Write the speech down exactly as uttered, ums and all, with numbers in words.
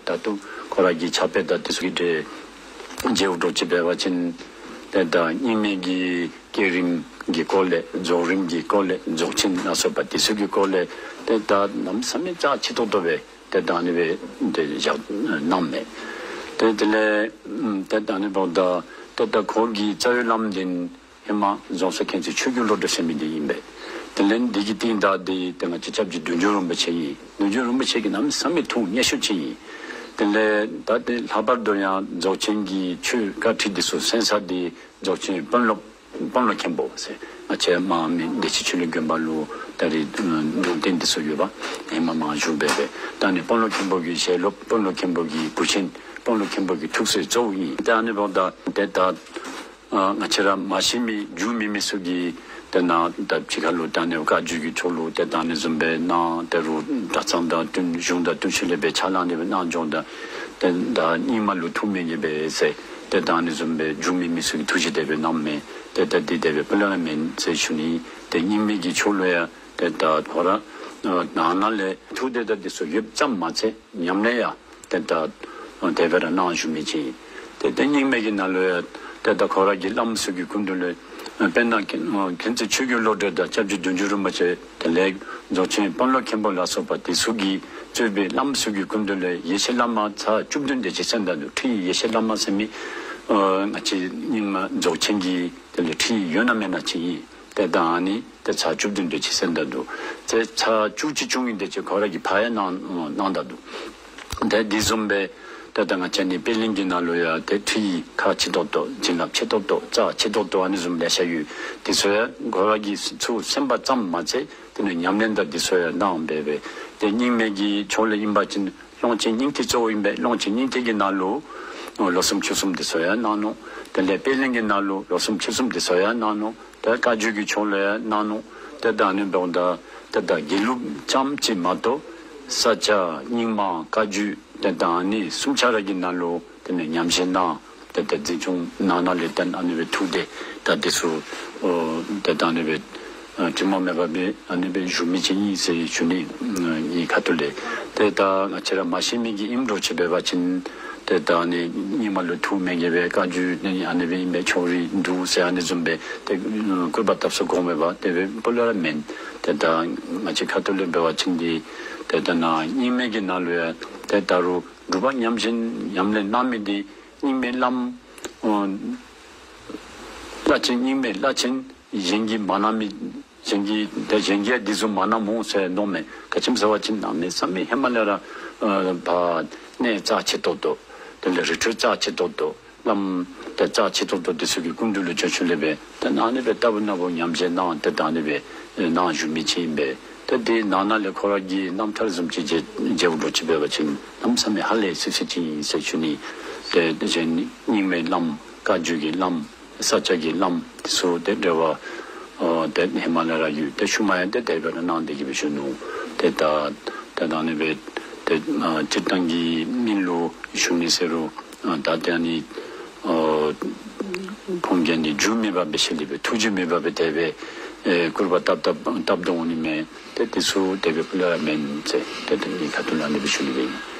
ད་ལྟོ་ཁོ་ར་གི་ཕྱག་དཔེ་དང་དེ་ཚུ་གི་གྲས་མཇལཝ་འདྲཝ་ཅིག་འབད་བ་ཅིན་ཏེ་ད་རྙིང་མའི་གི་བསྐྱེད་རིམ་གྱི་སྐོར་ལས་རྫོགས་རིམ་གྱི་སྐོར་ལས་རྫོགས་ཆེན་ལ་སོགས་པ་དེ་ཚུ་གི་སྐོར་ལས་ཏེ་ད་གནམ་མེད་ས་མེད་རྩ་ཆེ་ཏོག་ཏོ་སྦེ་ཏེ་ད་ཨ་ནི་སྦེ་ཏེ་བཞག་གནངམ་མས། ཏེ་དེ་ལས་ཏེ་ད་ཨ་ནི་འབདཝ་ད་ཏེ་ད་ཁོ་གི་རྩ་བའི་བླམ་འདི་ཧེ་མ་རྫོང་སར་མཁྱེན་བརྩེ་ཆོས་རྒྱལ་བློ་གྲོས་ཟེར་མི་འདི་ཨིན་པས། དེ་ལས་འདི་གི་རྟིང་བདའ་འདི་ཏེ་ང་བཅས་སྐྱབས་རྗེ་བདུད་འཇོམས་རིན་པོ་ཆེ་ཨིན། བདུད་འཇོམས་རིན་པོ་ཆེ་གིས་གནམ་མེད་ས་མེད་ཐུགས་མཉེས་ཤོས་ཅིག་ཨིན། དེ་ལས་ད་ཏེ་ལྷག་པར་དུ་ཡང་རྫོགས་ཆེན་གྱི་ཆོས་བཀའ་ཁྲིད་འདི་ཚུ་གསན་ས་འདི་རྫོགས་ཆེན་དཔོན་སློབ་དཔོན་སློབ་མཁན་པོ་ཟེར་ང་བཅས་མ་མི་བདེ་ཆེན་ཆོས་གླིང་དགོན་པ་ལུ་ད་རེས་གདུང་རྟེན་འདི་ཚུ་ཡོདཔ་ཧེ་མ་མ་བཞུགས་པས་པས། ད་ཨ་ནི་དཔོན་སློབ་མཁན་པོ་གི་ཞལ་སློབ་དཔོན་སློབ་མཁན་པོ་གི་བུ་ཆེན་དཔོན་སློབ་མཁན་པོ་གི་ཐུགས་སྲས་གཙོ་བོ་ཨིན། ཏེ་ཨ་ནི་འབདཝ་ད་ཏེ་ད་ཨ་ང་བཅས་ར་མ་ཤེས་མི་རྒྱུས་མེད་མི་ཚུ་གིས་ཏེ་ནཱ་ད་ཕྱི་ཁ་ལུ་ད་ཨ་ནི་བཀའ་བརྒྱུད་ཀྱི་ཕྱོགས་ལུ་ཏེ་ད་ཨ་ནི་བཟུམ་སྦེ་གནང་། ཏེ་རུང་གྲྭ་ཚང་དང་བསྟུན་གཞུང་དང་བསྟུན་ཞིནམ་ལས་སྦེ་ཕྱག་ལཱ་ཨ་ནི་སྦེ་གནང་འགྱོཝ་ད་ཏེ་ད་རྙིང་མ་ལུ་ཐུགས་མི་མཉེས་པས་ཟེར་ཏེ་ད་ཨ་ནི་བཟུམ་སྦེ་རྒྱུས་མེད་མི་ཚུ་གིས་ཐུགས་རྗེ་དེ་སྦེ་གནངམ་མས། ཏེ་ད་འདི་དེ་སྦེ་སྤུ་ལས་ར་མེན་ཟེར་ཞུ་ནི། ཏེ་རྙིང་མའི་གི་ཕྱོགས་ལུ་ཡང་ཏེ་ད་ཁོ་ར་ཨ་ནང་ན་ལས་ཐུགས་དད་དང་འདི་ཚུ་ཡོདཔ་ཙམ་མ་ཚད་ཉམས་ལེན་ཡང་ཏེ་ད་དེ་སྦེ་ར་གནང་བཞུགས་མི་ཅིག་ཨིན། ཏེ་ད་རྙིང་མའི་གི་ནང་ལུ་ཡང་ཏེ་ད་ཁོ་ར་གི་བླམ་ཚུ་གི་སྐུ་མདུན་ལས་ཨ་དཔེར་ན་མཁྱེན་ཨ་མཁྱེན་བརྩེ་ཆོས་རྒྱལ་བློ་གྲོས་དང་སྐྱབས་རྗེ་བདུད་འཇོམས་རིན་པོ་ཆེ་དེ་ལས་རྫོགས་ཆེན་དཔོན་སློབ་མཁན་པོ་ལ་སོགས་པ་དེ་ཚུ་གིས་གཙོས་པའི་བླམ་ཚུ་གི་སྐུ་མདུན་ལས་ཡེ་ཤེས་བླ་མ་ཚར་བཅུ་བདུན་དེ་ཅིག་གསན་ད་འདུག། ཁྲིད་ཡིག་ཡེ་ཤེས་བླ་མ་ཟེར་མི་ཨ་ང་བཅས་རྙིང་མ་རྫོགས་ཆེན་གྱི་དེ་ལས་ཁྲིད་ཡིག་ཡོད་ན་མེད་ན་ཅིག་ཨིན། ཏེ་ད་ཨ་ནི་ཏེ་ཚར་བཅུ་བདུན་དེ་ཅིག་གསན་ད་འདུག། ཏེ་ཚར་བཅུ་གཅིག་བཅུ་གཉིས་དེ་ཅིག་ཁོ་ར་གིས་ཕར་ཡང་གནང་གནང་ད་འདུག། ཏེ་འདི་བཟུམ་སྦེ་ཏེ་ད་ང་བཅས་ནི་པད་གླིང་གི་ནང་ལུ་ཡང་ཏེ་ཁྲིད་ཡིག་ཁག་ཆེ་ཏོག་ཏོ་བྱིན་རླབས་ཆེ་ཏོག་ཏོ་རྩ་ཆེ་ཏོག་ཏོ་ཨ་ནི་བཟུམ་ལེ་ཤ་ཡོད། དེ་ཚུ་ཡང་ཁོ་ར་གིས་ཚུར་གསན་པ་ཙམ་མ་ཚད་དེ་ལས་ཉམས་ལེན་དང་དེ་ཚུ་ཡང་གནང་སྦེ་སྦེ། ཏེ་རྙིང་མའི་གི་ཕྱོགས་ལས་ཨིན་པ་ཅིན་ཀློང་ཆེན་སྙིང་ཐིག་གཙོ་བོ་ཨིན་པས། ཀློང་ཆེན་སྙིང་ཐིག་གི་ནང་ལུ་ལོ་གསུམ་ཕྱོགས་གསུམ་དེ་ཚུ་ཡང་གནང་ནུག། དེ་ལས་པད་གླིང་གི་ནང་ལུ་ལོ་གསུམ་ཕྱོགས་གསུམ་དེ་ཚུ་ཡང་གནང་ནུག། ཏེ་བཀའ་བརྒྱུད་ཀྱི་ཕྱོགས་ལུ་ཡང་གནང་ནུག། ཏེ་ད་ཨ་ནི་འབདཝ་ད་ཏེ་ད་དགེ་ལུགས་ཙམ་ཅིག་མ་གཏོགས་ས་སྐྱ་རྙིང་མ་བཀའ་བརྒྱུད་ཏེ་ད་ཨ་ནི་གསུམ་ཆ་ར་གི་ནང་ལུ་དེ་ལས་ཉམས་བཞེས་གནང་། ཏེ་ད་འཛིན་སྐྱོང་ནང་ན་ལས་ཏེ་ཨ་ནི་སྦེ་ཐུགས་དད་དང་དེ་ཚུ་ཨོ་ཏེ་ད་ཨ་ནི་སྦེ་ཨ་དྲི་མ་མེད་པ་སྦེ་ཨ་ནི་སྦེ་བཞུགས་མི་ཅིག་ཨིན་ཟེར་ཞུ་ནི་ཨིན། ཁ་ཐུག་ལས་ཏེ་ད་ང་བཅས་ར་མ་ཤེས་མི་གིས་ཨིནམ་འདྲཝ་ཅིག་འབད་བ་ཅིན་ཏེ་ད་ཨ་ནི་རྙིང་མ་ལུ་ཐུགས་མི་མཉེས་པས། བཀའ་བརྒྱུད་ནི་ཨ་ནི་སྦེ་ཨིན་པས། ཕྱོགས་རིས་འདུག་ཟེར་ཨ་ནི་བཟུམ་སྦེ་ཏེ་སྐུར་པ་བཏབ་ས་དགོངས་མེད་པ་དེ་སྦེ་སྤུ་ལས་ར་མེན། ཏེ་ད་ང་བཅས་ཁ་ཐུག་ལས་འབད་བ་ཅིན་འདི་ཏེ་ད་ནཱ་རྙིང་མའི་གི་ནང་ལུ་ཡང་ཏེ་ད་རུང་སྒྲུབ་པ་ཉམས་བཞེས་ཉམས་ལེན་གནང་མི་འདི་རྙིང་མའི་བླམ་ཨོ་བླ་ཆེན་རྙིང་མའི་བླ་ཆེན་གཞན་གྱིས་མ་གནང་མི་གཞན་གྱིས་ཏེ་གཞན་གྱིས་འདི་ཚུ་མ་གནངམ་འོང་ཟེར་མནོཝ་མས། ག་ཅི་སྨོ་ཟེར་བ་ཅིན་གནམ་མེད་ས་མེད་ཧེ་མ་ལས་ར་ཨ་ཕར་གནས་རྩ་ཆེ་ཏོག་ཏོ་དེ་ལས་རི་ཁྲོད་རྩ་ཆེ་ཏོག་ཏོ་བླམ་ཏེ་རྩ་ཆེ་ཏོག་ཏོ་དེ་ཚུ་གི་སྐུ་མདུན་ལུ་བྱོན་ཞིནམ་ལས་སྦེ་ཏེ་ཨ་ནི་སྦེ་ལྟ་བུ་ན་བུ་ཉམས་བཞེས་གནང་ཏེ་ད་ཨ་ནི་སྦེ་གནང་བཞུགས་མི་ཅིག་ཨིན་པས། ཏེ་དེ་ནང་ན་ལས་ཁོ་ར་གི་རྣམ་ཐར་བཟུམ་ཅིག་མཇལ་མཇལཝ་འདྲཝ་ཅིག་འབད་བ་ཅིན་གནམ་མེད་ས་མེད་ཧ་ལས་སི་སི་ཅིག་ཨིན་ཟེར་ཞུ་ནི། ཏེ་དེ་བཞིན་རྙིང་མའི་བླམ་བཀའ་བརྒྱུད་ཀྱི་བླམ་ས་སྐྱ་གི་བླམ་དེ་ཚུ་ཏེ་འབྲེལ་བ་ཨོ་ཏེ་ཧེ་མ་ལས་ར་ཡོད། ཏེ་ཤུལ་མ་ཡང་ཏེ་དེ་སྦེ་ར་གནང་སྟེ་གི་སྦེ་བཞུགས་ནུག། ཏེ་ད་ད་ཨ་ནི་སྦེ་ཏེ་ཨ་སྤྱིར་བཏང་གི་མི་ལུ་ཞུ་ནི་ཟེར་རུང་ཨ་ད་ཏེ་ཨ་ནི་ཨོ་ཕོ་རྒྱས་འདི་རྒྱུས་མེད་པ་སྦེ་ཞལ་ལས་སྦེ་ཐུགས་རྗེ་མེད་པ་སྦེ་དེ་སྦེ་ཨེ་སྐུར་པ་བཏབ་བཏབ་བཏབ་དོ་འོང་ནི་མས། ཏེ་དེ་ཚུ་དེ་སྦེ་སྤུ་ལས་ར་མེན་ཟེར་ཏེ་དེ་ནི་ཁ་ཐུག་ལས་ཨ་ནི་སྦེ་ཞུ་ནི་སྦེ་ཨིན།